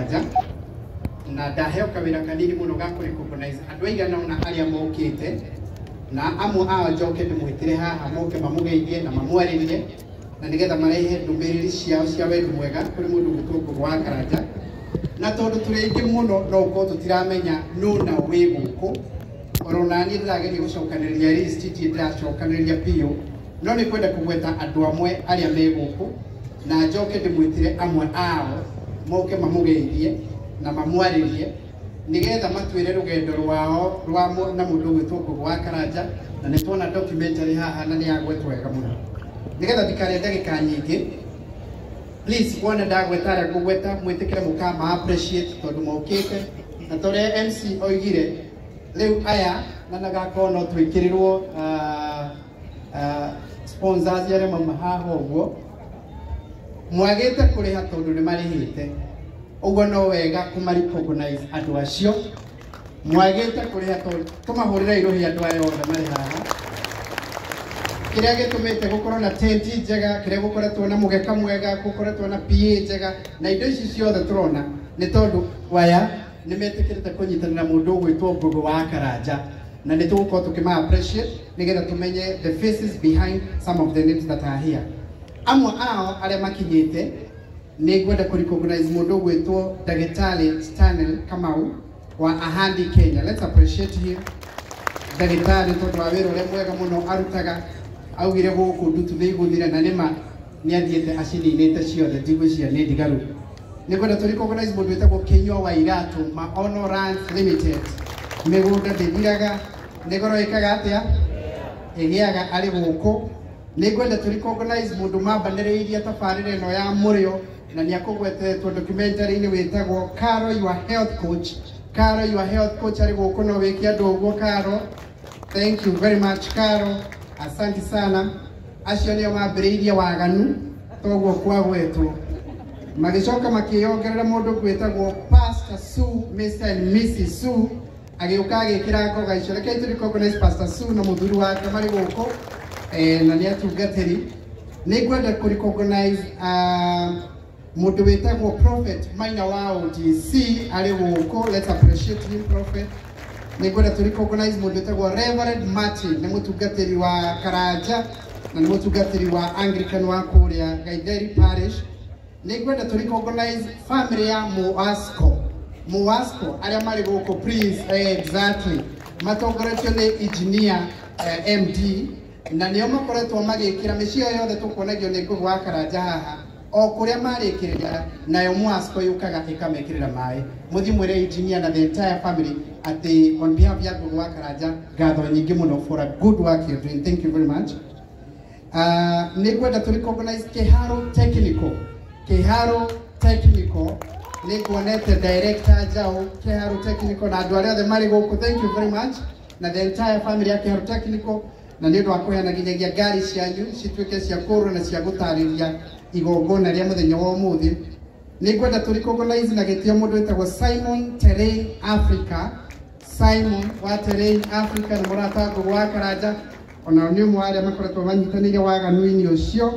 Karanja na ndaheo kawĩra kanini mũno ga kũ recognize andũ aigana ũna arĩa mokĩte na amwe ao njoke ndĩmwĩtĩre haha moke mamũgeithie na mamwarĩrie na nĩgetha marehe ndũmĩrĩri ciao cia wendi mwega kũrĩ mũndũ ũgwĩtwo Ngũgĩ wa Karanja. Na tondũ tũrĩ aingĩ mũno no ũkorwo tũtiramenya nũ na wĩ gũkũ, oro naniĩ ndĩrageria gũcokanĩrĩria list, ndirĩ ndĩracokanĩrĩria biũ, no nĩ kwenda kũgweta andũ amwe arĩa me gũkũ na njoke ndĩmwĩtĩre amwe ao moke mamũgeithie na mamwarĩrie nĩgetha matwĩre rũgendo rwao rwa na mũndũ ũgwĩtwo Ngũgĩ wa Karanja. Na nĩ tuona documentary haha na nĩ yagwetwo wega mũno. Nĩgetha ndikarĩe ndagĩka nyingĩ, please wona ndagweta arĩa ngũgweta mwĩtĩkĩre mũkama appreciate tondũ mokĩte na torĩa MC oigire rĩu aya na nagakorwo no twĩkĩrĩrwo sponsors arĩa mauma haha ũguo mwagĩte kũrĩha tondũ nĩ marĩhĩte, ũguo no wega kũma recognize andũ acio mwagĩte kũrĩha tondũ tũmahũrĩre irũhi andũ aya othe marĩ haha. Kĩrĩa gĩtũmĩte gũkorwo na tent njega, kĩrĩa gũkoretwo na mũgeka mwega, gũkoretwo na PA njega na indo ici ciothe tũrona nĩ tondũ waya nĩ metĩkĩrĩte kũnyitanĩra mũndũ ũgwĩtwo Ngũgĩ wa Karanja, na nĩ tũgũkorwo tũkĩma appreciate nĩgetha tũmenye the faces behind some of the names that are here. Amwe ao arĩa makinyĩte nĩ ngwenda kũ recognize mũndũ ũgwĩtwo Ndagĩtarĩ Stanley Kamau wa Ahandi Kenya. Let's appreciate him. Ndagĩtarĩ tondũ wa wĩra ũrĩa mwega mũno arutaga, augire gũkũ ndutu nĩ igũthira na nĩma nĩ athiĩte acininĩte ciothe, ndigwĩciria nĩ ndigaru. Nĩ ngwenda tũ recognize mũndũ wĩtagwo Kinyua wa Iratũ Maono Lands Limited. Mĩgũnda ndĩthiraga, nĩ goro ĩkaga atĩa? Ĩgĩaga arĩ gũkũ. Nĩ ngwenda tũ recognize mũndũ mambanĩrĩirie tabarĩra ĩno ya mũrĩo na nĩ akũgwetetwo documentary-inĩ wĩtagwo Caro Your Health Coach. Caro Your Health Coach arĩ gũkũ, no wĩke andũ ũguo Caro. Thank you very much Caro, asante sana. Acio nĩo mambĩrĩirie waganu toguo kwagwetwo, magĩcoka makĩongerera mũndũ gwĩtagwo Pastor Sue, Mr and Mrs Sue, agĩũka agĩkĩra ngoga icio. Rekei tũ recognize Pastor Sue na mũthuri wake marĩ gũkũ na nĩ atungatĩri. Nĩ ngwenda kũ recognize mũndũ wĩtagwo Prophet Maina wa OTC arĩ gũkũ. Let's appreciate him, Prophet. Nĩ ngwenda tũ recognize mũndũ wĩtagwo Reverend Martin, nĩ mũtungatĩri wa Karanja na nĩ mũtungatĩri wa Anglican wa kũrĩa Gaitheri Parish. Nĩ ngwenda tũ recognize family ya Muasco, Muasco arĩa marĩ gũkũ, please. Exactly, matongoretio nĩ engineer MD, na nĩo makoretwo magĩkĩra mĩciĩ yothe tũkuonagio nĩ Ngũgĩ wa Karanja haha o kũrĩa marĩkĩrĩria, nayo Muasco yũkaga ĩkamekĩrĩra maĩ. Mũthiĩ mwĩre engineer na the entire family atĩ on behalf ya Ngũgĩ wa Karanja ngatho nyingĩ mũno for a good work you're doing. Thank you very much. Nĩ ngwenda tũ recognize Kiharo Technical. Kiharo Technical nĩ nguonete director Njau Kiharo Technical na andũ arĩa othe marĩ gũkũ, thank you very much, na the entire family ya Kiharo Technical, na nĩ ũndũ wa kũheana nginyagia ngari cianyu cituĩke cia kũrwo na cia gũtarĩria igongona rĩa mũthenya wa ũmũthĩ. Nĩ ngwenda tũ recognize na gĩtĩo mũndũ wĩtagwo Simon Terrain Africa. Simon wa Terrain Africa nĩ mũrata Ngũgĩ wa Karanja, ona nĩ ũmwe wa arĩa makoretwo manyitanĩire waganu-inĩ ũcio.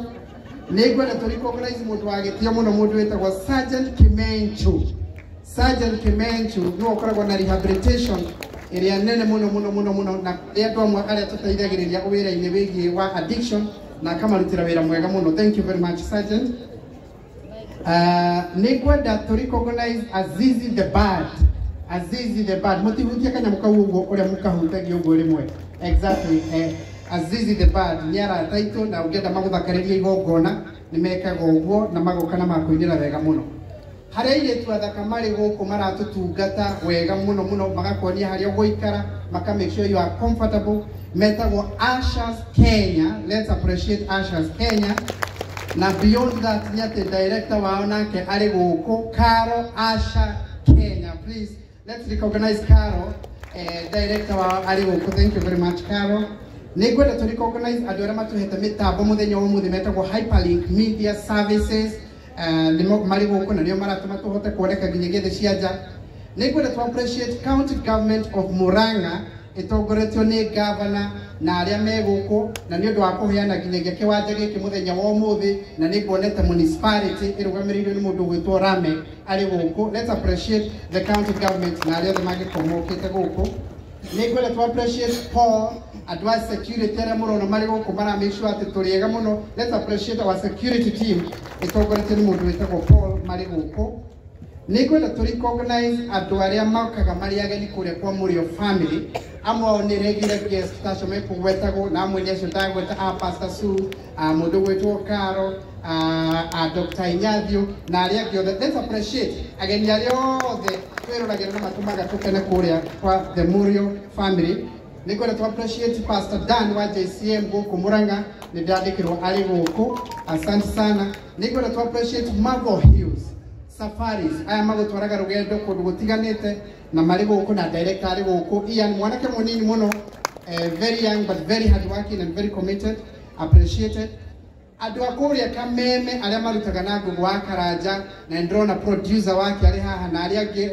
Nĩ ngwenda tũ recognize mũndũ wa gĩtĩo mũno, mũndũ wĩtagwo Sergeant Kimenchu. Sergeant Kimenchu nĩwe ũkoragwo na rehabilitation ĩrĩa nene mũno mũno mũno mũno, na kũrĩ andũ amwe arĩa tũteithagĩrĩria wĩra-inĩ wĩgiĩ wa addiction na akamarutĩra wĩra mwega mũno. Thank you very much, Sergeant. Nĩ ngwenda tũ recognize Azizi the Bird. Azizi the Bird, mũtihutie kanyamũ kau ũguo ũrĩa mũkahutagia ũguo rĩmwe. Exactly. Azizi the Bird nĩ arata aitũ, na ũngĩenda magũthakarĩria igongona nĩ mekaga ũguo na magoka na makũinĩra wega mũno. Harĩa airĩtu athaka marĩ gũkũ maratũtungata wega mũno mũno, magakuonia harĩa ũgũikara, maka make sure you are comfortable, metagwo Ashers Kenya. Let's appreciate Ashers Kenya. Na beyond that nĩ atĩ director wao nake arĩ gũkũ, Caro Asha Kenya. Please let's recognize Caro, director wao arĩ gũkũ. Thank you very much, Caro. Nĩ ngwenda tũ recognize andũ arĩa matũhete mĩtambo mũthenya wa ũmũthĩ, metagwo Hyperlink Media Services. Nĩmo marĩ gũkũ na nĩo maratũma tũhote kuoneka nginyagia thĩ cia nja. Nĩ ngwenda tũ appreciate County Government of Murang'a ĩtongoretio nĩ Governor na arĩa me gũkũ na nĩ ũndũ wa kũheana nginyagia kĩwanja gĩkĩ mũthenya wa ũmũthĩ na nĩ nguonete municipality ĩrũgamĩrĩirwo nĩ mũndũ ũgwĩtwo Rame arĩ gũkũ. Let's appreciate the county government na arĩa othe mangĩkorwo mokĩte gũkũ. Nĩ ngwenda tu appreciate Paul, andũ a security arĩa mũrona marĩ gũkũ mara make sure atĩ tũrĩ ega mũno. Let's appreciate our security team ĩtongoretio nĩ mũndũ wĩtagwo Paul marĩ gũkũ. Nĩ ngwenda tũ recognize andũ arĩa mokaga marĩ ageni kũrĩa kwa Mũrĩo family. Amwe ao nĩ regular guest tacio mekũgwetagwo na amwe nĩ acio ndagweta a Pastor Sue, a mũndũ gwĩtwo Caro, a Dr. Inyathiũ na arĩa angĩ othe. Let's appreciate ageni arĩa othe twĩroragĩra na matũmaga tũkene kũrĩa kwa the Mũrĩo family. Nĩ ngwenda tũ appreciate Pastor Dan wa JCM gũkũ Murang'a, nĩ ndandĩkĩrwo arĩ gũkũ, asante sana. Nĩ ngwenda tũ appreciate Marvel Hills Safaris, aya magũtwaraga rũgendo kũndũ gũtiganĩte na marĩ gũkũ na director arĩ gũkũ Ian, mwanake mũnini mũno, very young but very hard working and very committed, appreciated. Andũ a kũrĩa Kameme arĩa marutaga na Ngũgũ wa Karanja na ndĩrona producer wake arĩ haha na arĩa angĩ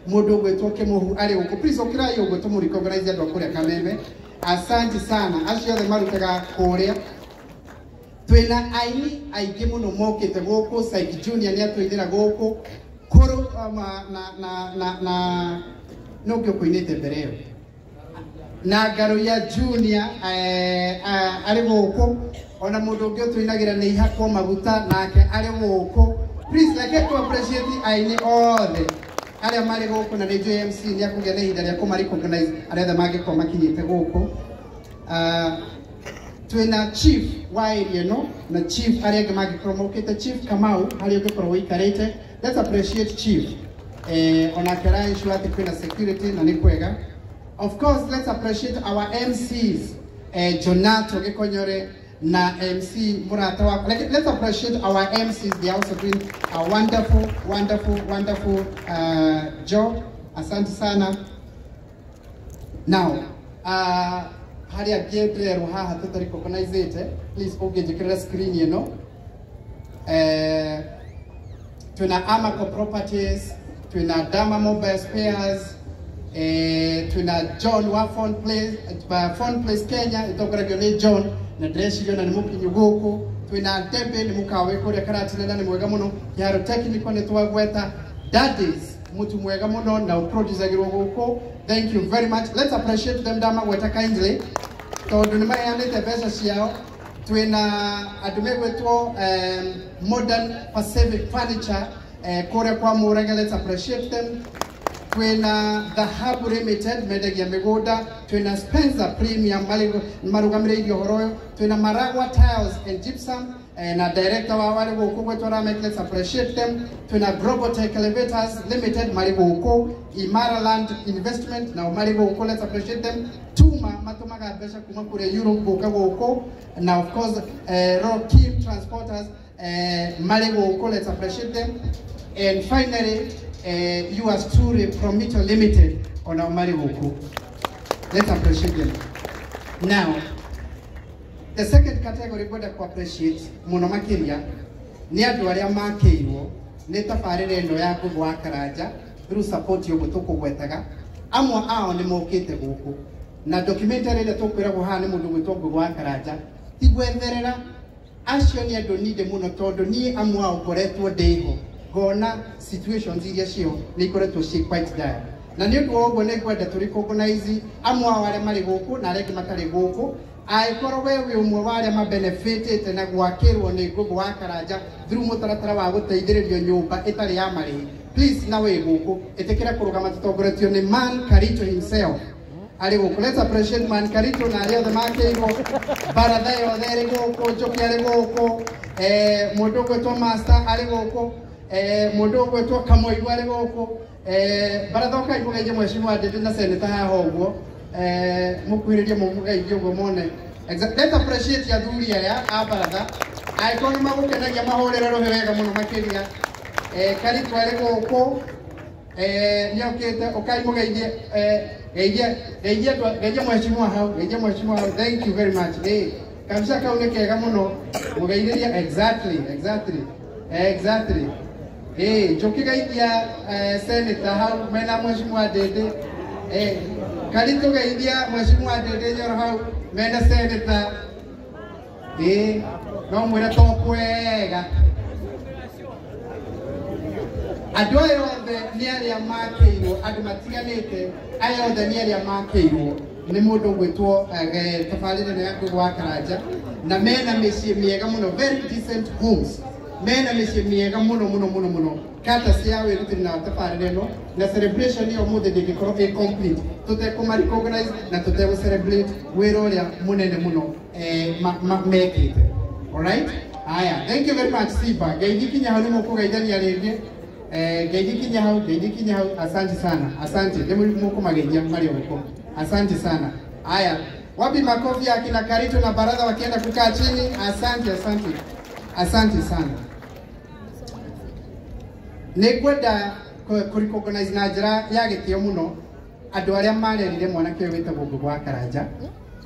mũndũ ũgwĩtwo Kĩmũhu arĩ gũkũ. Please ũkĩrai ũguo tũmũ recognize andũ a kũrĩa Kameme, asante sana acio othe marutaga kũrĩa. Twĩna aini aingĩ mũno mokĩte gũkũ. Syke Junior nĩ atũinĩra gũkũ kũrũ na no ũngĩ ũkũinĩte mbere ĩyo na Ngaruiya Junior arĩ gũkũ, ona mũndũ ũngĩ ũtũinagĩra nĩ ihakwo maguta nake arĩ gũkũ. Please reke tu appreciate aini othe arĩa marĩ gũkũ na nĩ njũĩ MC nĩ akũgĩa na ihinda rĩa kũma recognize arĩa othe mangĩkorwo makinyĩte gũkũ. Twĩna chief wa area ĩno na chief arĩa angĩ mangĩkorwo mokĩte, Chief Kamau harĩa ũngĩkorwo ũikarĩte. Let's appreciate chief, onake ara ensure atĩ kwĩna security na nĩ kwega. Of course let's appreciate our MCs, Jonato Gĩkonyore na MC Murata wa. Let's appreciate our MCs, they are also doing a wonderful wonderful wonderful job, asante sana. Now harĩa angĩ ndĩrerwo haha tũta recognize, please ũngĩnjĩkĩrĩra screen ĩno. Twĩna Amaco Properties, twĩna Dama Mobile Spares, twĩna John wa Phone Place, Phone Place Kenya ĩtongoragio nĩ John na ndĩreciria ona nĩ mũkinyu gũkũ. Twĩna Ndembe nĩ mũkawa wĩ kũrĩa Karatina na nĩ mwega mũno. Kĩharo Technical nĩ twagweta. Daddies mũtu mwega mũno na ũproducagĩrwo gũkũ, thank you very much. Let's appreciate them, ndamagweta kindly tondũ nĩ maheanĩte mbeca ciao. Twĩna andũ megwĩtwo Modern Pacific Furniture kũrĩa kwa Mũrage, let's appreciate them. Twĩna The Hub Limited mendagia mĩgũnda. Twĩna Spencer Premium marũgamĩrĩirie ũhoro ũyũ. Twĩna Maragua Tiles and Gypsum na director wao arĩ gũkũ gwĩtwo Ramek, let's appreciate them. Twĩna Global Tech Elevators Limited marĩ gũkũ. Imara Land Investment nao marĩ gũkũ, let's appreciate them. Tuma matũmaga mbeca kuma kũrĩa Europe gũka gũkũ na of course Rokim Transporters marĩ gũkũ, let's appreciate them. And finally yours truly Promito Limited onao marĩ gũkũ, let's appreciate them. Now the second category ngwenda ku appreciate mũno makĩria nĩ andũ arĩa makĩirwo nĩ tabarĩra ĩno ya Ngũgũ wa Karanja through support ũguo tũkũgwetaga. Amwe ao nĩ mokĩte gũkũ na documentary ĩrĩa tũkwĩragwo haha nĩ mũndũ gwĩtwo Ngũgũ wa Karanja ti gwetherera. Acio nĩ andũ ninde mũno tondũ niĩ amwe ao ngoretwo ndĩho ngona situations iria cio nĩ ikoretwo ciĩ quite dire, na nĩ ũndũ wa ũguo nĩ ngwenda tũ recognize amwe ao arĩa marĩ gũkũ na arĩa angĩ matarĩ gũkũ. Angĩkorwo we wĩ ũmwe wa arĩa mabenefitĩte na gwakĩrwo nĩ Ngũgũ wa Karanja through mũtaratara wa gũteithĩrĩrio nyũmba ĩtarĩ ya marĩhi, please na wĩ gũkũ ĩtĩkĩra kũrũgama tũtongoretio nĩ Man Karito himself arĩ gũkũ. Let's appreciate Man Karito na arĩa othe makĩirwo baratha yothe ĩrĩ gũkũ, Njũkĩ arĩ gũkũ, mũndũ ũgwĩtwo Master arĩ gũkũ, mũndũ ũgwĩtwo Kamoigu arĩ gũkũ, baratha ũkai mũgeithie mheshimiwa Ndindi na seneta haha ũguo, mũkuhĩrĩrie mũmũgeithie ũguo mone. Let's appreciate athuri aya a baratha, angĩkorwo nĩ magũkenagia mahũrĩre rũhĩ wega mũno makĩria. Karito arĩ gũkũ, nĩokĩte, ũkai mũgeithie, geithie geithie geithie mheshimiwa hau, geithie mheshimiwa hau, thank you very much. Kabisa kau nĩ kega mũno mũgeithĩria, exactly exactly exactly. Njũkĩ geithia senator hau mena mheshimiwa Ndindi. Karitu geithia mheshimiwa Ndindi Nyoro hau mena senator. No mwĩre to kwega. Andũ aya othe nĩ arĩa makĩirwo, andũ matiganĩte, aya othe nĩ arĩa makĩirwo nĩ mũndũ ũgwĩtwo tabarĩra ĩno ya Ngugi wa Karanja, na mena mĩciĩ mĩega mũno, very decent homes, mena mĩciĩ mĩega mũno mũno mũno mũno, kata cia wĩrutĩri na tabarĩra ĩno, na celebration ĩyo ũmũthĩ ndĩngĩkorwo ĩ complete tũtekũma recognize na tũtegũ celebrate wĩra ũrĩa mũnene mũno mekĩte. Alright? Aya, thank you very much Siba. Ngeithi kinya hau nĩ mũkũgeithania rĩngĩ. Ngeithi kinya hau, ngeithi kinya hau. Asante sana. Asante. Nĩ mũkũmageithia marĩ o. Asante sana. Aya, wapi makofi ya kina Karito na Baradha wakienda kukaa chini? Asante, asante. Asante sana. Nĩngwenda kũ-recognize na njĩra ya gĩtĩo mũno andũ arĩa marerire mwanake ũyũ wĩtagwo Ngugi wa Karanja,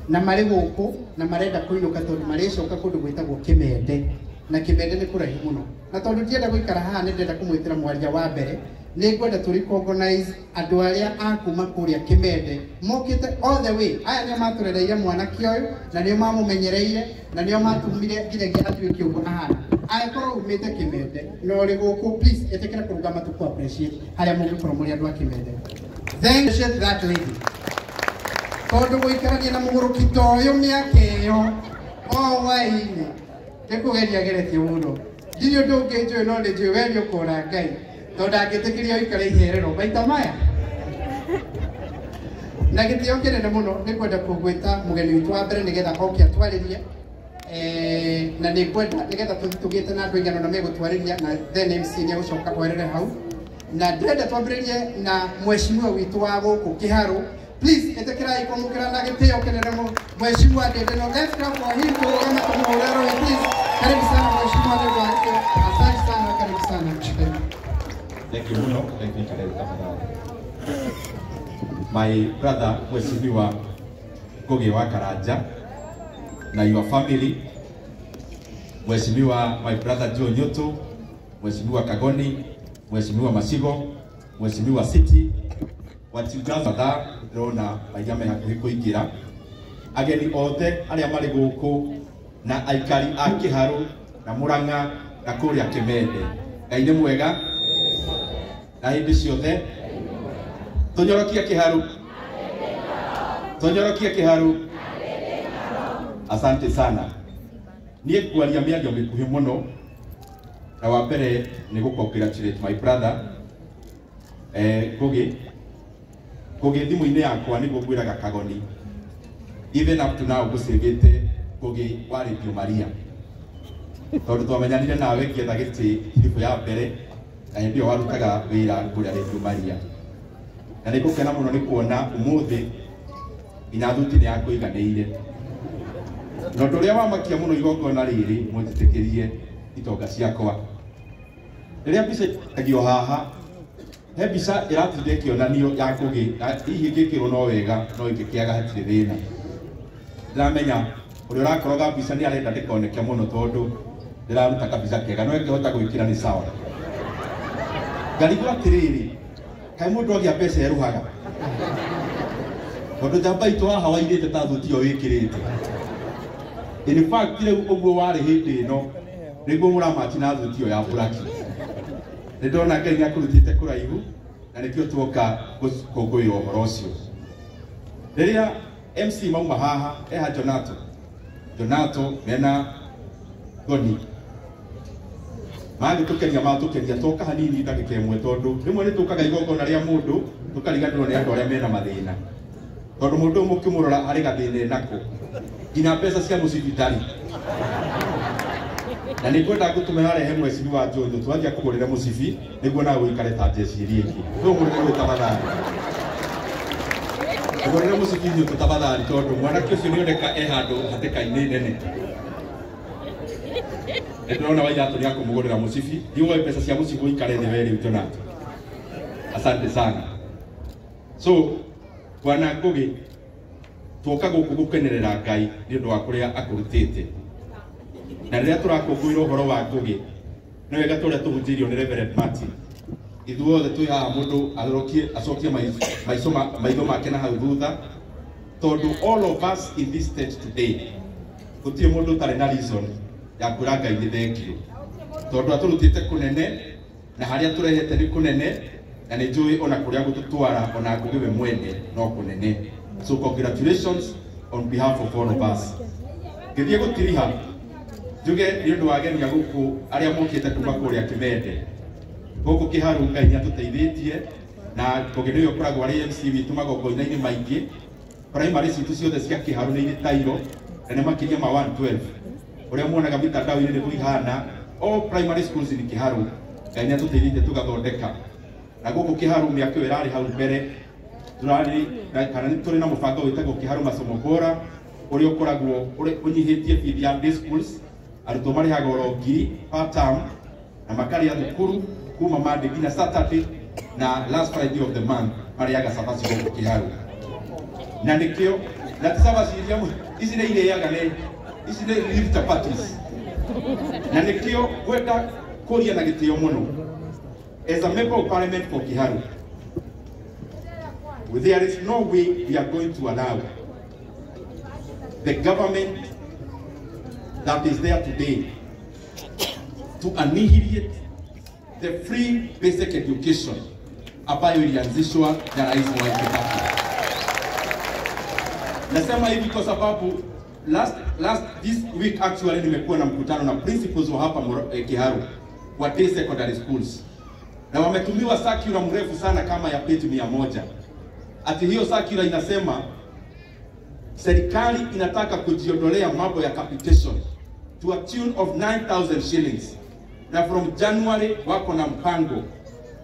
na marĩ gũkũ na marenda kũinũka tondũ marĩcoka kũndũ gwĩtagwo Kĩmende, na Kĩmende nĩ kũraihu mũno, na tondũ ndienda gũikara haha nĩ ndĩrenda kũmwĩtĩra mwaria wa mbere. Nĩ ngwenda tũ recognize andũ arĩa a kuma kũrĩa Kĩmende mokĩte all the way. Aya nĩo matũrereire mwanake ũyũ, na nĩo mamũmenyereire, na nĩo matũmire nginyagia atuĩke ũguo ahana. Angĩkorwo umĩte Kĩmende na ũrĩ gũkũ, please ĩtĩkĩra kũrũgama tũkũ appreciate harĩa mũngĩkorwo mũrĩ andũ a Kĩmende. Thank you that lady. Tondũ gũikarania na mũgũrũki ta ũyũ mĩaka ĩyo o hwaĩ-inĩ nĩ kũgeria geretie mũno. Ndirĩ ũndũ ũngĩ njũĩ, no nĩ njũĩ we nĩ ũkũra Ngai, tondũ ndangĩtĩkĩria ũikare iherero maita maya. Na gĩtĩo kĩnene mũno nĩ kwenda kũgwĩta mũgeni witũ wa mbere nĩgetha oke atwarĩrie. Na nĩ ngwenda nĩgetha tũthiĩ tũgĩte na andũ aigana na megũtwarĩria, na then MC nĩ egũcoka oerere hau. Na ndĩrenda twambĩrĩrie na mheshimiwa witũ wa gũkũ Kĩharũ. Please, ĩtĩkĩrai kũmũkĩra na gĩtĩo kĩnene mheshimiwa Ndindi Nyoro. Let's clap for him, tũrũgame tũmũhũre rũhĩ, please. Karibu sana mheshimiwa nĩ ũndũ wa gĩtĩo. Asante sana, karibu sana. Thank you muno, thank you karibu tafadhali. My brother mheshimiwa Ngugi wa Karanja na your family, mheshimiwa my brother Joe Nyoto, mheshimiwa Kagoni, mheshimiwa Masigo, mheshimiwa City, wachungaji kadhaa ndĩrona maiga me hakuhĩ kũingĩra, ageni othe arĩa marĩ gũkũ na aikari a Kĩharũ na Mũrang'a na kũrĩa Kĩmende. Ngai nĩ mwega na hĩndĩ ciothe. Tũnyorokie Kĩharũ, tũnyorokie Kĩharũ. Asante sana. Niĩ ngwaria mĩario mĩkuhĩ mũno, na wa mbere nĩ gũ congratulate my brother Ngugi. Ngugi thimũ-inĩ yakwa nĩguo ngwĩraga Kagoni, even up to now ngũcĩvĩte Ngugi wa Radio Maria, tondũ twamenyanire nawe ngĩetha gĩtĩ thibũ ya mbere, na hĩndĩ ĩyo warutaga wĩra kũrĩa Radio Maria, na nĩ ngũkena mũno nĩ kuona ũmũthĩ nginya thuti nĩ yakũiganĩire. Na ũndũ ũrĩa wamakia mũno igongona rĩrĩ, mũnjĩtĩkĩrie itonga ciakwa, rĩrĩa mbica ĩtagio haha, he mbica ĩratinda ĩkĩonanio ya Ngugi, na hihi ĩngĩkĩrwo no wega no ĩngĩkĩaga hatirĩ thĩna. Ndĩramenya ũrĩa ũrakoroga mbica nĩ arenda ndĩkoneke mũno tondũ ndĩraruta kabica kega, no ĩngĩhota gwĩkĩra nĩ sawa. Ngarigwo atĩrĩrĩ, kaĩ mũndũ agĩa mbeca erũhaga? Tondũ njamba itũ haha wairĩte ta thuti ĩyo wĩkĩrĩte. In fact rĩu ũguo warĩ hĩndĩ ĩno nĩguo mũramachi na thuti ĩyo ya buraki. Nĩ ndona Ngai nĩ akũrutĩte kũraihu, na nĩkĩo tuoka gũkũngũĩra ũhoro ũcio. Rĩrĩa MC mauma haha, eha Jonato, Jonato mena Goni magĩtũkenia, matũkenia toka hanini ndagĩka ĩmwe, tondũ rĩmwe nĩ tũkaga igongona rĩa mũndũ tũkariganĩrwo nĩ andũ arĩa mena mathĩna, tondũ mũndũ ũyũ mũkĩmũrora arĩ gathĩna enako, nginya mbeca cia mũcibi ndarĩ. Na nĩ ngwenda ngũtũme harehe mheshimiwa Jojo twathiĩ akũgũrĩre mũcibi nĩguo nawe ũikare ta njeci iria ingĩ. Nĩ ũgũrĩre gwĩ tafadhali. Ũgũrĩre mũcibi Nyoto tafadhali, tondũ mwanake ũcio nĩoneka e handũ hatĩka-inĩ nene. Nĩ ndĩrona Wairatu nĩ akũmũgũrĩra mũcibi. Thiĩ woe mbeca cia mũcibi ũikare thĩ we rĩu Jonato. Asante sana. So Bwana Ngugi, tuoka gũkũ gũkenerera Ngai nĩ ũndũ wa kũrĩa akũrutĩte. Na rĩrĩa tũrakũngũĩra ũhoro wa Ngugi, nĩ wega tũrĩa tũhunjĩirio nĩ Reverend Martin. Ithuothe twĩ haha mũndũ arokie acokie maitho make na hau thutha, tondũ all of us in this state today gũtirĩ mũndũ ũtarĩ na reason ya kwĩra Ngai nĩ thengiũ, tondũ atũrutĩte kũnene na harĩa tũrehete nĩ kũnene, na nĩ njũĩ ona kũrĩa gũtũtwara ona Ngũgĩ we mwene no kũnene. So congratulations on behalf of all of us. Ngĩthiĩ gũtiriha njuge nĩ ũndũ wa ageni a gũkũ arĩa mokĩte kuma kũrĩa Kĩmende gũkũ Kĩharũ. Ngai nĩ atũteithĩtie na Ngũgĩ nĩwe ũkoragwo arĩ MC witũ magongona-inĩ maingĩ. Primary citũ ciothe cia Kĩharũ nĩ irĩ tairo na nĩ makĩria ma 112 ũrĩa muonaga mitandao-inĩ nĩguo ihana. All primary schools in Kĩharũ Ngai nĩ atũteithĩtie tũgathondeka, na gũkũ Kĩharũ mĩaka ĩyo ĩrarĩ hau mbere tũrarĩ kana nĩ tũrĩ na mũbango wĩtagwo Kĩharũ Masomo Bora ũrĩa ũkoragwo ũnyihĩtie bithi ya day schools. Arutwo marĩhaga oro 1,000 per term na makarĩa thukuru kuma Monday nginya Saturday, na last Friday of the month marĩaga cabaci gũkũ Kĩharũ. Na nĩkĩo na ti cabaci iria ici nĩ irĩaga, nĩ ici nĩ leaf chapatis. Na nĩkĩo ngwenda kũria na gĩtĩo mũno, as a member of parliament for Kiharu, there is no way we are going to allow the government that is there today to annihilate the free basic education ambayo ilianzishwa na Rais Mwai Kibaki. Nasema hivi kwa sababu last this week actually nimekuwa na mkutano na principals wa hapa Kiharu wa day secondary schools, na wametumiwa circular mrefu sana kama ya page 100. Ati hiyo circular inasema serikali inataka kujiondolea mambo ya capitation to a tune of 9,000 shillings, na from January wako na mpango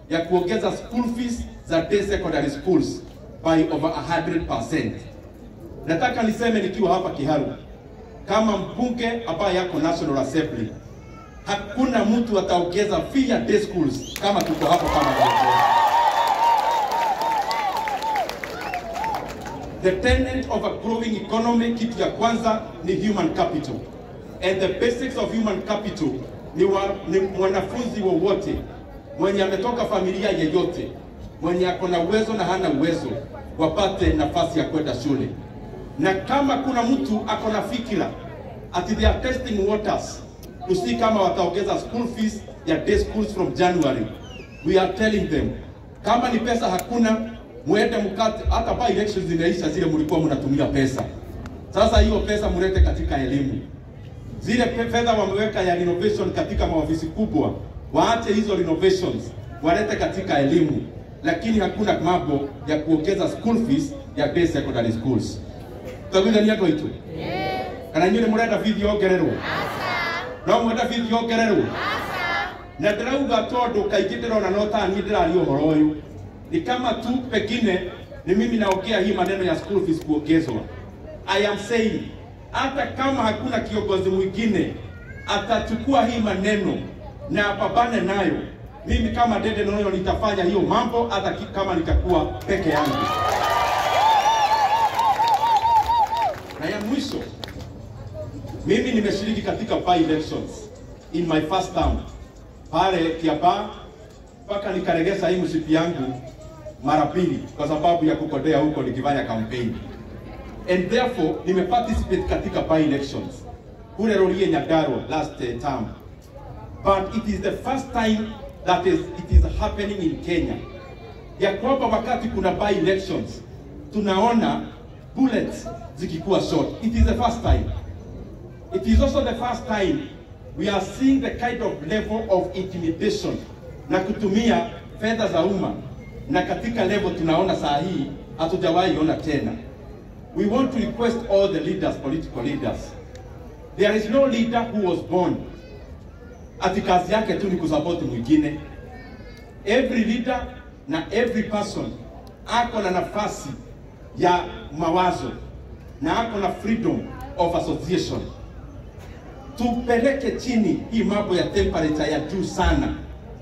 ya kuongeza school fees za day secondary schools by over 100%. Nataka niseme nikiwa hapa Kiharu kama mbunge ambaye yako National Assembly, hakuna mtu ataongeza fee ya day schools kama tuko hapa kama viongozi. The tenet of a growing economy, kitu ya kwanza ni human capital. And the basics of human capital ni mwanafunzi wowote mwenye ametoka familia yeyote, mwenye ako na uwezo na hana uwezo, wapate nafasi ya kwenda shule. Na kama kuna mtu ako na fikira ati they are testing waters to see kama wataongeza school fees ya day schools from January, we are telling them kama ni pesa hakuna, muende mkate. Hata by elections zimeisha zile mlikuwa mnatumia pesa. Sasa hiyo pesa mlete katika elimu. Zile fedha wameweka ya renovation katika maofisi kubwa, waache hizo renovations walete katika elimu, lakini hakuna mambo ya kuongeza school fees ya day secondary schools. Tawida ni itu. Kana inyuĩ mũrenda bithi yongererwo? No mwenda bithi yongererwo? Na ndĩrauga tondũ kaingĩ ndĩrona no ta niĩ ndĩraria ũhoro ũyũ, ni kama tu pengine ni mimi naongea hii maneno ya school fees kuongezwa. I am saying hata kama hakuna kiongozi mwingine atachukua hii maneno na apambane nayo, mimi kama Ndindi Nyoro nitafanya hiyo mambo hata kama nitakuwa peke yangu. Na ya mwisho, mimi nimeshiriki katika by elections in my first term pale Kiambaa, mpaka nikaregeza hii mshipi yangu mara pili kwa sababu ya kukodea huko nikifanya campaign. And therefore nimeparticipate katika by elections kule Rurii Nyandarua last term. But it is the first time that it is happening in Kenya, ya kwamba wakati kuna by elections tunaona bullets zikikuwa shot. It is the first time. It is also the first time we are seeing the kind of level of intimidation na kutumia fedha za umma, na katika level tunaona saa hii hatujawahi ona tena. We want to request all the leaders, political leaders. There is no leader who was born ati kazi yake tu ni kusupport mwingine. Every leader na every person ako na nafasi ya mawazo na ako na freedom of association. Tupeleke chini hii mambo ya temperature ya juu sana,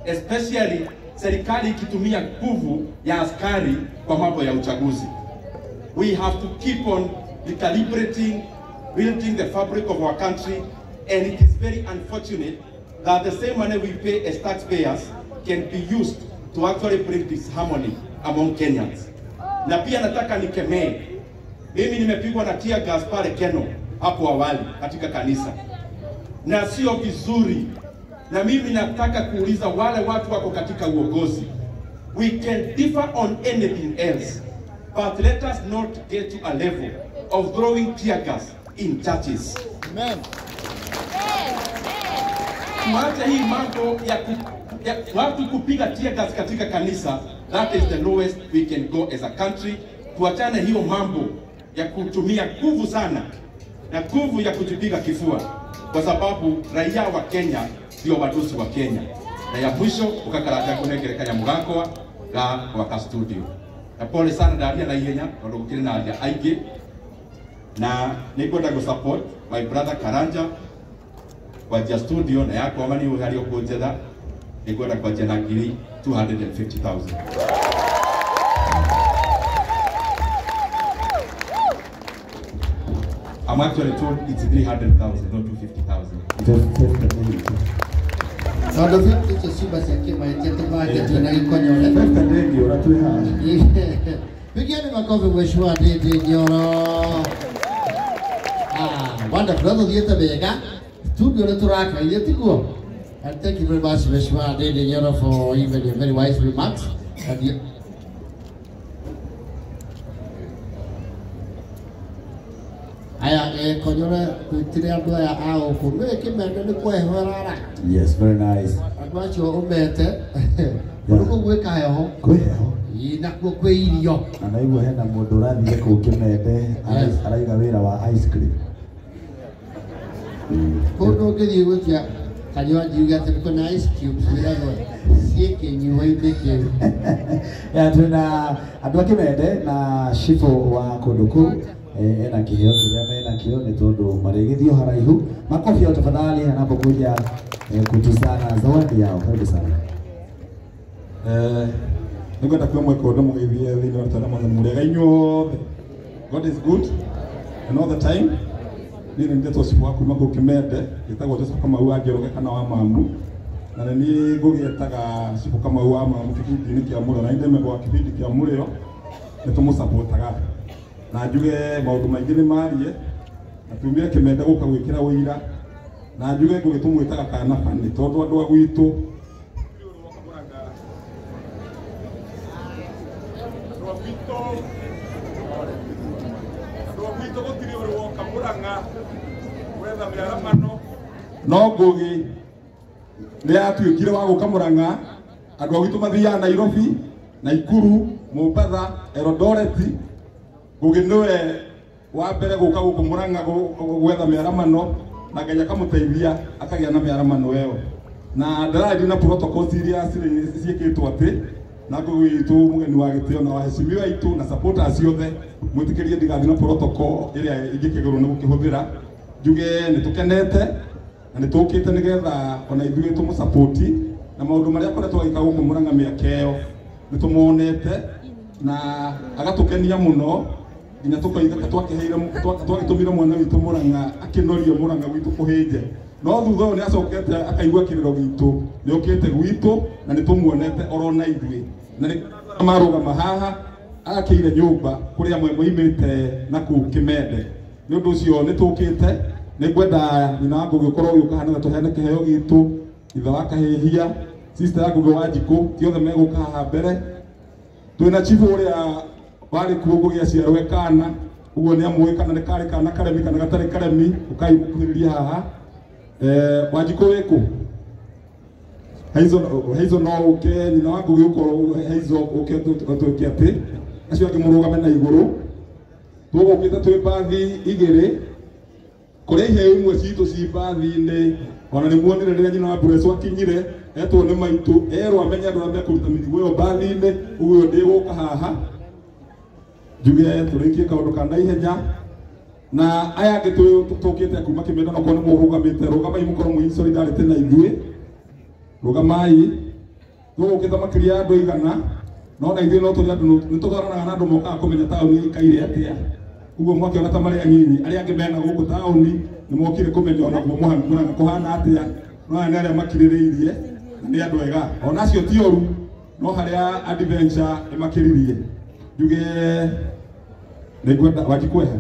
especially serikali ikitumia nguvu ya askari kwa mambo ya uchaguzi. We have to keep on recalibrating, building the fabric of our country, and it is very unfortunate that the same money we pay as taxpayers can be used to actually bring disharmony among Kenyans. Na pia nataka nikemee, mimi nimepigwa na tear gas pale Keno hapo awali katika kanisa, na sio vizuri. Na mimi nataka kuuliza wale watu wako katika uongozi, we can differ on anything else, but let us not get to a level of throwing tear gas in churches. Amen. Tuache hii mambo ya watu kupiga tear gas katika kanisa. That is the lowest we can go as a country. Tuachane hiyo mambo ya kutumia nguvu sana na nguvu ya kujipiga kifua, kwa sababu raia wa Kenya ndio wadosi wa Kenya. Na ya mwisho ukakarata kunengerekanya mugakwa ga gwaka studio. Na pole sana ndaria na ihenya tondu gukiri na aria aingi, na nĩngwenda gũ support my brother Karanja kwanjia studio na yakwa mani ũhario kũnjetha, nĩngwenda kwanjia na ngiri 250,000. I'm actually told it's 300,000, not 250,000. Tondũ icio ciumba cia kĩmaĩtia tũmanje twĩna gĩkonyore. Pigieni makofi Mheshimiwa Ndindi Nyoro. Wonderful. Tũthiĩte wega. Studio nĩ tũrakaire tiguo. And thank you very much Mheshimiwa Ndindi Nyoro for even your very wise remarks. And you... Aya, konyore twĩtire andũ aya a gũkũ. Nĩ kĩmende nĩ kwehera. Yes, very nice. Andũ acio ũmete. Kũndũ kũu gwĩ kaheho. Kwĩ heho. Ĩ, nakuo kwĩ irio. Na naigua hena mũndũ ũrathiĩ kũu Kĩmende araiga wĩra wa ice cream. Kũndũ ũngĩthiĩ gwĩtia kanywaji uge atĩ nĩkũ na ice cubes wĩragwo ciĩ kĩnyuo-inĩ kĩu. Ya, twĩna andũ a Kĩmende na cibũ wa kũndũ kũu ena kĩheo kĩrĩa mena kĩo nĩ tondũ marĩgĩthiĩ haraihu. Makofi yao tafadhali anapokuja kutusana zawadi yao. Karibu sana. Nĩngwenda kuoya mweke ũndũ mũgeithie thĩinĩ wa rĩtwa rĩa Mwathani mũrĩega inyuothe. God is good and all the time. Niĩ nĩ ndetwo cibũ wa kuma kũu Kĩmende, gĩtagwo Joseph Kamau wa Njoroge kana wa Mamu. Na nĩ niĩ ngũgĩetaga cibũ Kamau wa Mamu kĩbindi-inĩ kĩa Mũrĩo, na nĩ ndemegwa kĩbindi kĩa Mũrĩo nĩ tũmũcapotaga. Na njuge maũndũ maingĩ nĩ marie, na tumire Kĩmende gũka gwĩkĩra ũira, na njuge ngũgĩ tũmwĩtaga kana bani tondũ andũ a gwitũ no Ngugi nĩ atuĩkire wa gũka Murang'a. Andũ a gwitũ mathiaga Nairobi, Naikuru, Mombatha, Eldoret. Ngugi nĩwe wa mbere gũka gũkũ Murang'a gwetha mĩaramano, na Ngai akamũteithia akagĩa na mĩaramano ĩyo. Na ndĩrathi na protocols iria ciĩkĩtwo atĩ na Ngugi witũ mũgeni wa gĩtĩo na waheshimiwa aitũ na supporters ciothe, mwĩtĩkĩrie ndigathiĩ na protocol ĩrĩa ingĩkĩgũrwo nĩ gũkĩhũthĩra. Njuge nĩ tũkenete na nĩ tũkĩte nĩgetha ona ithuĩ tũmũsapoti na maũndũ marĩa akoretwo agĩka gũkũ Murang'a mĩaka ĩyo nĩ tũmonete na agatũkenia mũno nginya tũkoiga twagĩtũmire mwana witũ Murang'a akĩnorie Murang'a gwitũ kũhĩnje. No thutha ũyũ nĩ acokete akaigua kĩrĩro gitũ, nĩ okĩte gwitũ na nĩ tũmuonete oro na ithuĩ. Na nĩ marũgama haha akĩire nyũmba kũrĩa amwe moimĩte na kũu Kĩmende. Nĩ ũndũ ũcio nĩ tũkĩte, nĩ ngwenda nyina wa Ngugi ũkorwo ũgĩũka haha nĩgetha tũheane kĩheo gitũ, ithe wa Kahĩhia, sister ya Ngugi wa Njikũ, ti othe megũka haha mbere. Twĩna chifu ũrĩa warĩ kuo Ngugi aciarwo e kana, ũguo nĩ amũĩ kana nĩ karĩ kana karemi kana gatarĩ karemi, ũkai mũkuhĩrĩrie haha. Wanjikũ wĩkũ? Haizo no ũke, nyina wa Ngugi ũkorwo Haizo ũke ũtuĩke atĩ acio angĩ mũrũgame na igũrũ. Tũgũkĩte twĩ mbathi igĩrĩ, kũrĩa iheo imwe citũ ci mbathi-inĩ, ona nĩ muonire rĩrĩa nyina wa Mburecu akinyire, etwo nĩ maitũ, erwo amenye andũ arĩa mekũruta mĩrigo ĩyo mbathi-inĩ, ũguo ndĩgũka haha. Njuge tũrĩkie kaũndũ ka naihenya. Na aya angĩ tũkĩte kuma Kĩmende no korwo nĩ mũrũgamĩte, rũgamai mũkorwo mwĩ solidarity na ithuĩ. Rũgamai. Tũgũkĩte makĩria ya andũ igana, no na ithuĩ no tũrĩ andũ, nĩ tũtwaranaga na andũ mokaga kũmenya taũni ĩikaire atĩa. Ũguo mwakĩona ta marĩ anyinyi, arĩa angĩ mena gũkũ taũni nĩ mokire kũmenya onaguo Murang'a kũhana atĩa. No aya nĩ arĩa makirĩrĩirie na nĩ andũ ega. Ona acio ti oru, no haria adventure imakiririe njuge nĩngwenda Wanjikweha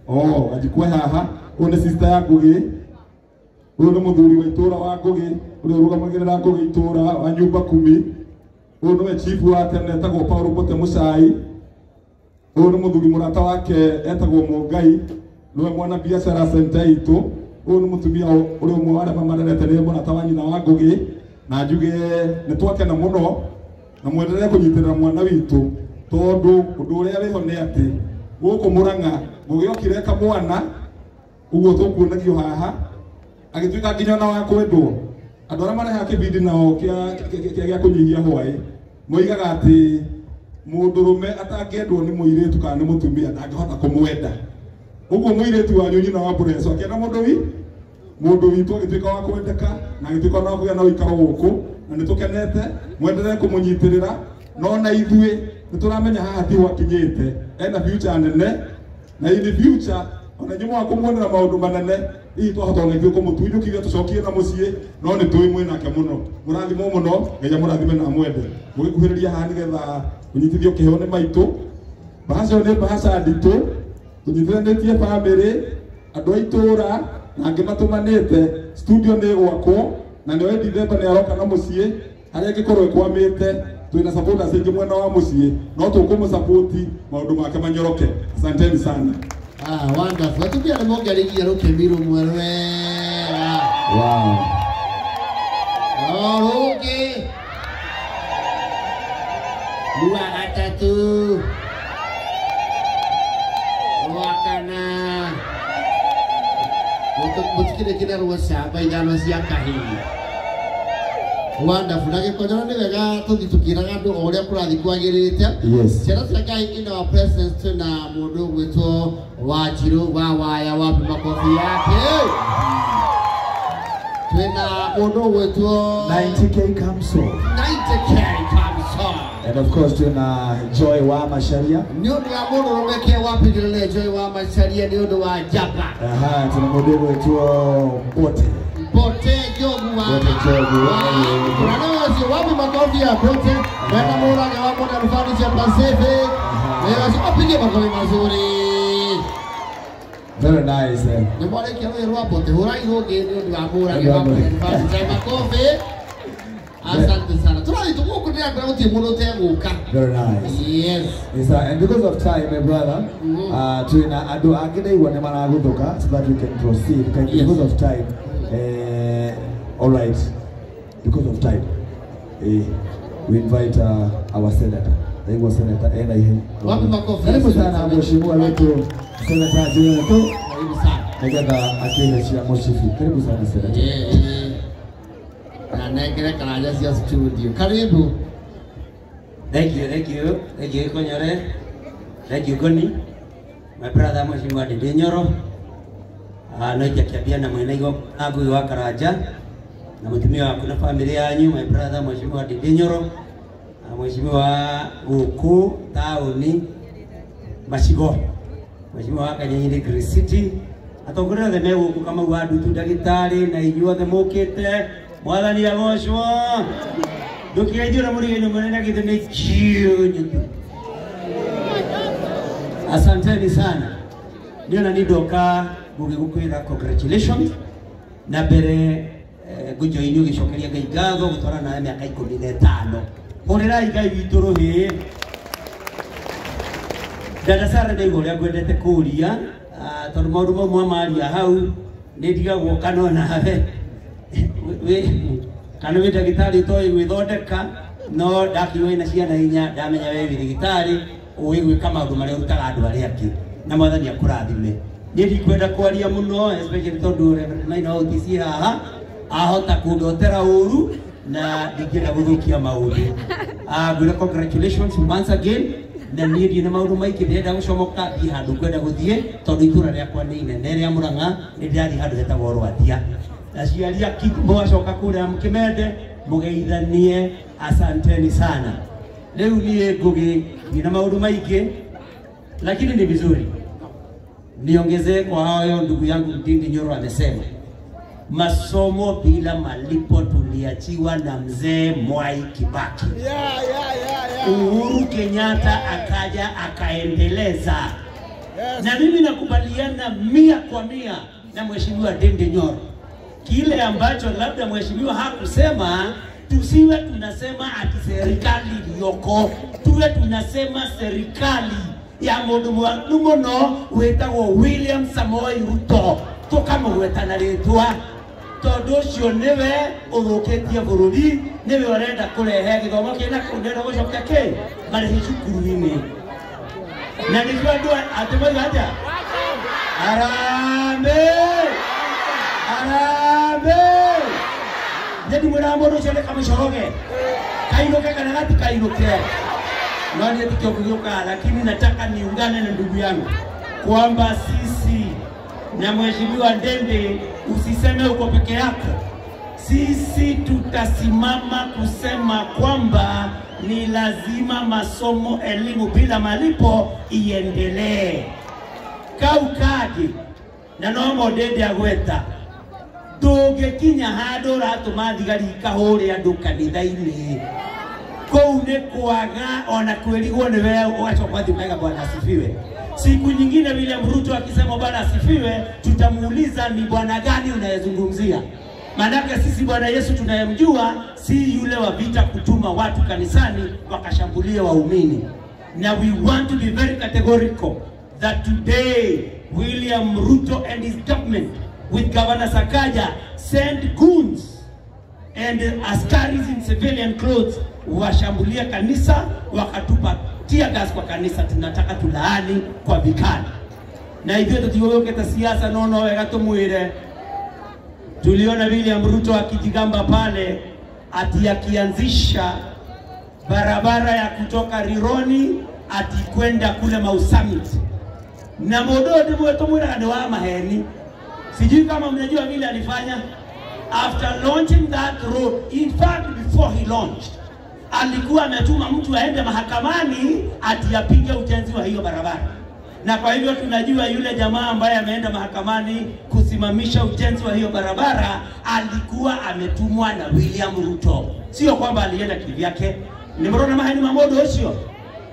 oh Wanjikweha haha ũyũ nĩ sister ya Ngugi ũyũ nĩ mũthuri wa itũra wa Ngugi ũrĩa ũrũgamagĩrĩra Ngugi itũra wa nyumba kumi ũyũ nĩwe chief wa tene etagwo Paul Mbote Mũcai ũyũ nĩ mũthuri mũrata wake etagwo Mũngai nĩwe mwana biacara center itũ ũyũ nĩ mũtumia ũrĩa ũmwe wa arĩa marerete nĩ mũrata wa nyina wa Ngugi na njuge nĩ twakena mũno na mwendelee kũnyitĩrĩra mwana witũ tondũ ũndũ ũrĩa wĩho nĩ atĩ gũkũ Murang'a Ngugi okire kamwana ũguo tũkuonagio haha agĩtuĩka nginya ona wa kwendwo andũ arĩa marehaga kĩbindi nao kĩa kũnyihia hwaĩ moigaga atĩ mũndũrũme atangĩendwo nĩ mũirĩtu kana nĩ mũtumia ndangĩhota kũmwenda ũguo mũirĩtu wanyu nyina wa Mbureco akĩenda mũndũ witũ agĩtuĩka wa kwendeka na agĩtuĩka ona wa kũgĩa na ũikaro gũkũ na nĩ tũkenete mwendelee kũmũnyitĩrĩra no na ithuĩ nĩ tũramenya haha ti gwakinyĩte ena future nene na in the future ona inyuĩ mwaga kũmuonera maũndũ manene hihi twahota ona ithuĩ kũmũtunyũkithia tũcokie na mũciĩ no nĩ tũĩ mwĩnake mũno mũrathimwo mũno Ngai amũrathime na amwende mũgĩkuhĩrĩria haha nĩgetha ũnyitithio kĩheo nĩ maitũ bahaca ĩyo nĩ bahaca nditũ tũnyitithanĩtie bamĩrĩ andũ a itũra na angĩ matũmanĩte studio nĩ ĩgwakwo na nĩoĩ Dithemba nĩ aroka na mũciĩ harĩa ĩngĩkorwo ĩkwamĩte twĩna supporters aingĩ mwena wa mũciĩ no tũkũmũsapoti maũndũ make manyoroke asanteni sana. Ah, wonderful. Atumia nĩ mongereirie rũkĩmi rũmwe rwega. Wow. O rũngĩ rwa gatatũ rwa kana mũtikĩrĩkĩre rwa camba ithano cia kahĩĩ. Wonderful. Na gĩkonyoro nĩ wega tũthiĩ tũkĩraga andũ o ũrĩa kũrathiĩ kwagĩrĩte. Yes. Ciana cia Ngai in our presence twĩna mũndũ ũgwĩtwo Wanjirũ wa Waya wapi makobi yake. Twĩna mũndũ ũgwĩtwo 90K Kamso. 90K Kamso. And of course twĩna Joy wa Macharia. Nĩ ũndũ wa mũndũ ũrũme wapigĩrĩre Joy wa Macharia nĩ ũndũ wa njamba. Aha, tuna mũndũ ũgwĩtwo Mbote. Mbote Njogu wa Mbote Njogu. Kuna wapi makofi ya Mbote? Mwena Murang'a wa Modern Furniture Pacific. Wewe apige makofi mazuri. Very nice. Eh. Nĩ mwarĩkia rũĩ rwa Mbote hũrai rũngĩ nĩ ũndũ wa Murang'a wa Modern Furniture makofi. Asante sana. Tũrathiĩ tũgũkũ ndĩrakwĩra gũtirĩ mũndũ ũtegũka. Very nice. Yes. Yes, and because of time, my brother, twĩna andũ angĩ ndaigua nĩ maragũthũka so that we can proceed. Yes. Because of time. All right. Because of time, we invite our senator. Ndaigua senator ena ihe. Wapi makofi? Karibu sana mheshimiwa wetu Senator Julius. Karibu sana. Nĩgetha akĩhe cia mũcibi. Karibu sana senator. Na nengere karanja cia studio. Karibu. Thank you, thank you. Thank you, Konyore. Thank you, Goni. My brother Mheshimiwa Ndindi Nyoro. No ikiambia na mwena igo Ngugi wa Karanja na mutumia waku na family yanyu my brother Mheshimiwa Ndindi Nyoro. Mheshimiwa gũkũ taũni Macigo. Mheshimiwa wa Kanyenyi Green City. Atongoria othe me gũkũ Kamau wa Ndutu ndagĩtarĩ na inyuĩ othe mũkĩte mwathani agocwo. Ndũkĩgeithio na mũrigo mũnene githĩ nĩ kiũnyũ tu. Asanteni sana. Ndio na ndoka Ngugi gũkwĩra congratulations na mbere ngũjoini ũgĩcokeria Ngai ngatho gũtwarana nawe mĩaka 15. Hũrĩrai Ngai witũ rũhĩ. Dada Sara ndaigua ũrĩa ngwendete kũũria tondũ maũndũ mau mwamaria hau nĩ ndigagwo kana onawe kana wĩ ndagĩtarĩ ũtoĩ gwĩthondeka no ndakiuga wĩna ciana inya ndamenya we wĩ ndagĩtarĩ ũĩ gwĩka maũndũ marĩa ũrutaga andũ arĩa angĩ na mwathani akũrathime. Niĩ ndikwenda kwaria mũno especially tondũ Reverend Maina wa OTC haha ahota kũndotera ũru na ndingĩenda gũthũkia maũndũ. Ngwĩra congratulations once again na niĩ ndirĩ na maũndũ maingĩ ndĩrenda gũcomoka thiĩ handũ ngwenda gũthiĩ tondũ itũra rĩakwa nĩ inene rĩa Murang'a nĩ ndĩrathiĩ handũ hetagwo Rwatia. Aciari mũgacoka kũrĩa mũkĩmende mũgeithanie asanteni sana. Rĩu niĩ Ngugi nina maũndũ maingĩ lakini ni vizuri niongezee kwa hayo ndugu yangu Ndindi Nyoro amesema. Masomo bila malipo tuliachiwa na mzee Mwai Kibaki. Uhuru Kenyatta akaja akaendeleza. Yes. Na mimi nakubaliana 100% na Mheshimiwa Ndindi Nyoro. Kile ambacho labda mheshimiwa hakusema, tusiwe tunasema ati serikali iliyoko, tuwe tunasema serikali ya mundu mwanu muno witagwo William Samoei Ruto, tukamugweta na ritwa tondu ucio niwe uthukitie bururi, niwe urenda kurehe githomo kina kundenda gucokia ki marihi cukuru-ini. Na nĩkĩo andũ atĩ moiga atĩa? Harambee! Harambee! Nĩ ndimwĩraga mũndũ ũcio nĩ kamũcoroge kainũke kana gatikainũke, no niĩ tikĩo kũgĩũkaga, lakini nataka niungane na ndugu yangu kwamba sisi na Mheshimiwa Ndindi, usiseme uko peke yako. Sisi tutasimama kusema kwamba ni lazima masomo elimu bila malipo iendelee. Kaukadi na no Ndindi agweta ndũngĩkinya handũ ũratũma thigari ikahũre andũ kanitha-inĩ kũu nĩ kwaga ona kwĩrigwo nĩ we, ũgacoka ũgathiĩ ũkaiga Bwana asifiwe. Siku nyingine William Ruto akisema Bwana asifiwe, tutamuuliza ni bwana gani unayezungumzia. Maanake sisi Bwana Yesu tunayemjua si yule wa vita kutuma watu kanisani wakashambulia waumini. Na we want to be very categorical that today William Ruto and his government with Governor Sakaja send goons and askaris in civilian clothes washambulia kanisa, wakatupa tear gas kwa kanisa. Tunataka tulaani kwa vikali. Na hivyo tutiweketa siasa nono wega tumwire. Tuliona William Ruto akijigamba pale ati akianzisha barabara ya kutoka Rironi ati kwenda kule Mau Summit. Na mundu ndimwe tumwiraga ni wa maheni. Sijui kama mnajua vile alifanya after launching that road. In fact, before he launched, alikuwa ametuma mtu aende mahakamani ati apige ujenzi wa hiyo barabara. Na kwa hivyo tunajua yule jamaa ambaye ameenda mahakamani kusimamisha ujenzi wa hiyo barabara alikuwa ametumwa na William Ruto. Sio kwamba alienda kivyake. Nimrona maheni mamodo ucio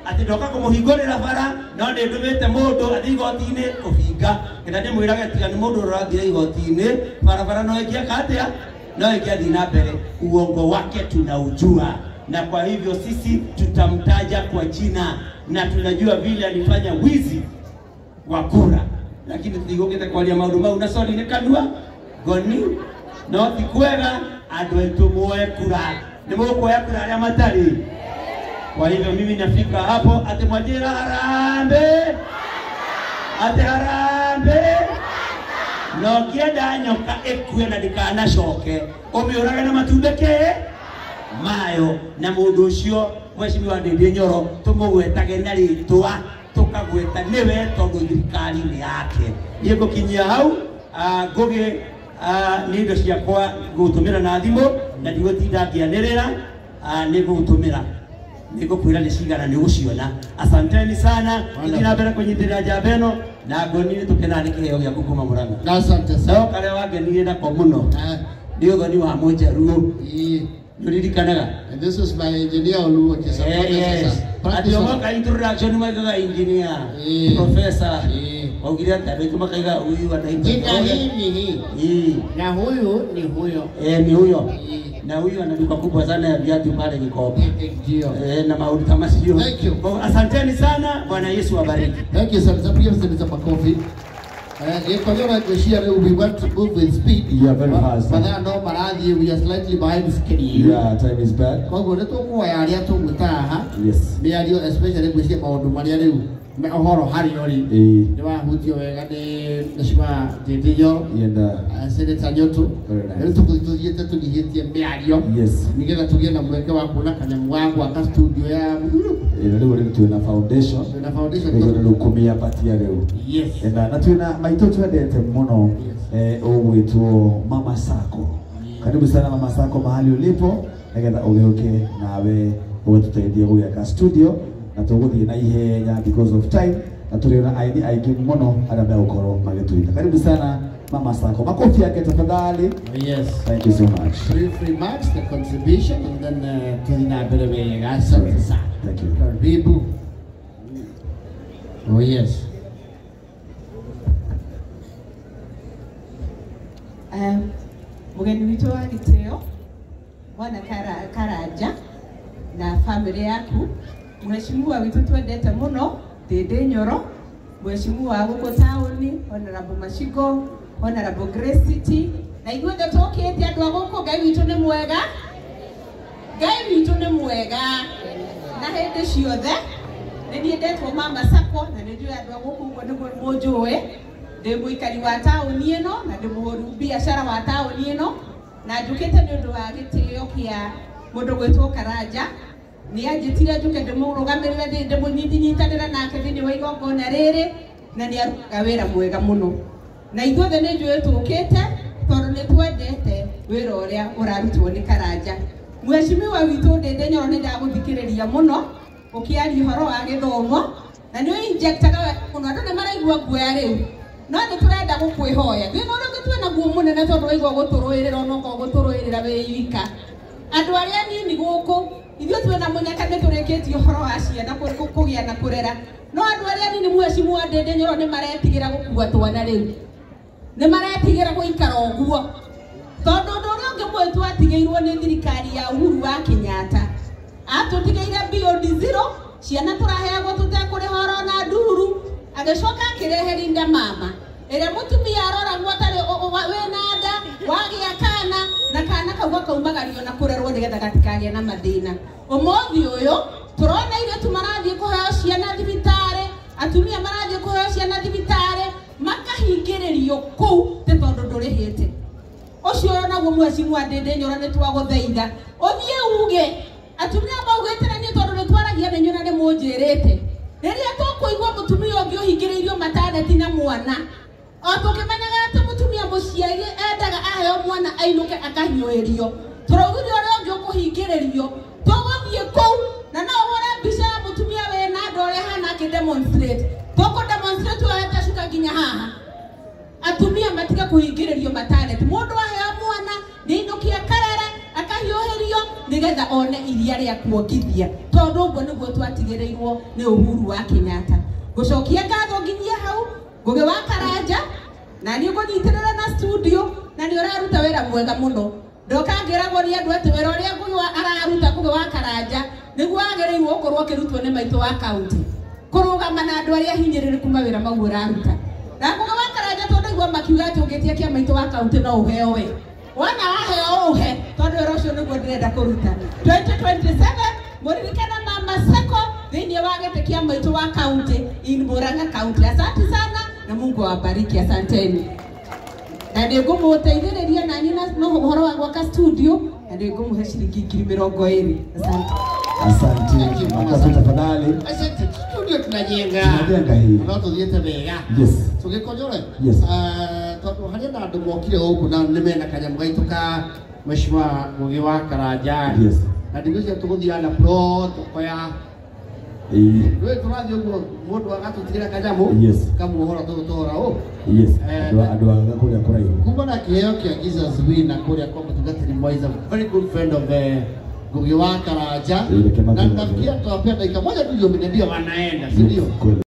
ati ndoka kumuhingurira bara no ni ndumite mundu athi igoti-ini kuhinga kenda ndimwirage tiga ni mundu urathire igoti-ini barabara no ingiaka atia no ingiathi na mbere. Uongo wake tunaujua, na kwa hivyo sisi tutamtaja kwa jina, na tunajua vile alifanya wizi wa kura, lakini tutigukite kwaria maundu mau na sorry ni kanua ngoni no ti kwega andu aitu muoe kura ni mukuoya kura aria matari. Kwa hivyo mimi nafika hapo ati mwajira harambee, ati harambee. No kienda nyoka ikue na ndikanacoke umiurage na matumbe ke mayo. Na mundu ucio Mheshimiwa Ndindi Nyoro tumugwetage na ritwa tukagweta niwe tondu thirikari ni yake. Niĩ ngũkinyia hau Ngugi nĩ indo ciakwa ngũgũtũmĩra na thimũ na ndigũtinda ngĩanĩrĩra, nĩ ngũgũtũmĩra nĩngũkwĩra nĩ cigana nĩ ũgũciona. Asanteni sana, tũthiĩ na mbere kũnyitĩrĩra njamba ĩno na ngoni nĩ tũkenaga nĩ kĩheo gĩaku kuma Murang'a. Asante sana. No karĩa wangenirie nako mũno nĩ ũthoni wa Mũnjaruo. Nĩũririkanaga? And this is my engineer Oluo Kisapona. Yes. Ati omoka introduction maigaga engineer, professor. Waugire atĩ andũ aitũ makaiga huyu anaitwa Jina hii ni hii. Na huyu ni huyo. Ni huyo. Na huyu ana duka kubwa sana ya viatu pale Gikomba. Ndio. Na mauli kama sio. Thank you. Asanteni sana, Bwana Yesu awabariki. Thank you sir. Zapia mseme makofi. Kwa hiyo we want to move with speed. Yeah, very fast. But no maradhi, we are slightly behind schedule. Yeah, time is bad. Kwa hiyo nĩtũkuoya arĩa tũgwĩta haha. Yes. Mĩario especially gwĩciria maũndũ marĩa rĩu ũhoro harĩ ũrĩ. Nĩ wahutio wega nĩ Mheshimiwa Ndindi Nyoro. Senator Nyotu. Rĩu tũthiĩte tũnyihĩtie mĩario. Yes. Nĩgetha tũgĩe na mweke wa kuona kanyamũ ga gwaka studio ya Mũthuru. Rĩu twĩna foundation. Twĩna foundation. Rĩu kũmĩambatia rĩu. Yes. Na twĩna maitũ twendete mũno ũgwĩtwo Mama Sacco. Karibu sana Mama Sacco mahali ulipo nĩgetha ũgĩũke nawe ũgĩtũteithie gũgĩaka studio na tũgũthiĩ na ihenya because of time na tũrĩ na aini aingĩ mũno arĩa megũkorwo magĩtũita. Karibu sana Mama Sacco. Makofi yake tafadhali. Yes. Thank you so much. Brief remarks, the contribution, and then tuna mbere wega. Asante sana. Thank you. Karibu. Oh yes. Mugeni witũ wa gĩtĩo Bwana Karanja na family yaku, mheshimiwa witũ twendete mũno Ndĩndĩ Nyoro, mheshimiwa gũkũ taũni Honorable Machigo, Honorable Grace City, na ithuothe tũkĩte andũ a gũkũ. Ngai witũ nĩ mwega, Ngai witũ nĩ mwega na hĩndĩ ciothe. Nĩ niĩ ndetwo Mama Sacco na nĩ njũĩ andũ a gũkũ ũguo nĩguo mũnjũĩ. Ndĩ mũikari wa taũni ĩno na ndĩ mũhũri biacara wa taũni ĩno na njũkĩte nĩ ũndũ wa gĩtĩo kĩa mũndũ gwĩtwo Karanja. Nĩ anjĩtire njũke ndĩmũrũgamĩrĩre, ndĩmũnyitanĩre nake thĩinĩ wa igongona rĩrĩ, na nĩ arutaga wĩra mwega mũno, na ithuothe nĩ njũĩ tũkĩte tondũ nĩ twendete wĩra ũrĩa ũrarutwo nĩ Karanja. Mheshimiwa witũ Ndĩndĩ Nyoro, nĩ ndagũthikĩrĩria mũno ũkĩaria ũhoro wa gĩthomo na nĩ ũinjectaga mũno, andũ nĩ maraigua guoya rĩu, no nĩ tũrenda gũkwĩhoya thĩna ũrĩa ũngĩ twĩ naguo mũnene tondũ waigua gũtũrũĩrĩra onokorwo gũtũrũĩrĩra wĩ wika. Andũ arĩa anini gũkũ ithuĩ twĩna mũnyaka nĩ tũrĩkĩtie ũhoro wa ciana kũgĩa na kũrera, no andũ arĩa anini mheshimiwa Ndĩndĩ Nyoro nĩ maretigĩra gũkua twana rĩu, nĩ maretigĩra gũikara ũguo tondũ ũndũ ũrĩa ũngĩ mũĩ twatigĩirwo nĩ thirikari ya Uhuru wa Kenyatta atũtigĩire beyond zero, ciana tũraheagwo tũtekũrĩha oro na nduru. Agĩcoka akĩrehe Linda Mama ĩrĩa mũtumia aroragwo atarĩ wĩna nda wagĩa kana na kana kau gakaumagario na kũrerwo nĩgetha gatikagĩe na mathĩna. Ũmũthĩ ũyũ tũrona airĩtu marathiĩ kũheo ciana thibitarĩ, atumia marathiĩ kũheo ciana thibitarĩ makahingĩrĩrio kũu nĩ tondũ ndũrĩhĩte. Ũcio naguo mheshimiwa Ndĩndĩ Nyoro nĩ twagũthaitha ũthiĩ uge atumia maugĩte na niĩ tondũ nĩ twaragia na inyuĩ na nĩ mũnjĩrĩte rĩrĩa tũkũigua mũtumia ũngĩ ũhingĩrĩirio mataneti na mwana, o tũkĩmenyaga atĩ mũtumia mũciari endaga aheo mwana ainũke akahiũhĩrio, tũraugire ũrĩa ũngĩ ũkũhingĩrĩrio tũgũthiĩ kũu na no ũhũre mbica ya mũtumia wĩna nda ũrĩa ahana akĩ demonstrate, tũkũ demonstrate wohete cuka nginya haha. Atumia matige kũhingĩrĩrio mataneti, mũndũ aheo mwana nĩ ainũkie akarere akahiũhĩrio nĩgetha one iria rĩa kuongithia, tondũ ũguo nĩguo twatigĩrĩirwo nĩ Uhuru wa Kenyatta. Ngũcokia ngatho nginyie hau Ngũgĩ wa Karanja, na niĩ ngũnyitĩrĩra na studio na nĩ ũraruta wĩra mwega mũno. Ndoka ngĩragwo nĩ andũ atĩ wĩra ũrĩa Ngũgĩ araruta Ngũgĩ wa Karanja nĩguo wagĩrĩirwo gũkorwo ũkĩrutwo nĩ maitũ wa kaunti, kũrũgama na andũ arĩa hinyĩrĩrĩku mawĩra mau ũraruta. Na Ngũgĩ wa Karanja tondũ ndaigua makiuga atĩ ũngĩtia kĩa maitũ wa kaunti no ũheo we wana waheo ũhe, tondũ wĩra ũcio nĩguo ndĩrenda kũruta. 2027 mũririkane Mama Sacco thĩinĩ wa gĩtĩ kĩa maitũ wa kaunti in Murang'a County. Asante sana na Mungu awabariki, asanteni. Na nĩ ngũmũteithĩrĩria nani na ũhoro wa gwaka studio na nĩ ngũmũhe ciringi 20,000. Asante. Asante. Makofi tafadhali. Asante. Studio tunajenga. Tunajenga hii. No tuthiĩte wega. Yes. Tũgĩkonyore. Yes. Tondũ harĩ na andũ mokire gũkũ na nĩ mena kanyamũ gaitũ ka Mheshimiwa Ngũgĩ wa Karanja. Yes. Na ndigwĩciria tũgũthiaga na protocol ya Rĩu tũrathiĩ ũguo mũndũ agatũtigĩra kanyamũ. Yes. Kamuohora tũgũtũhora ũ. Yes. Andũ a kũrĩa kũraihu. Kuma na kĩheo kĩa Jesus Winner kũrĩa kwa mũtungatĩri Moi is a very good friend of Ngũgĩ wa Karanja. Na nafikiria tutawapea dakika moja tu ndio wanaenda, si ndio?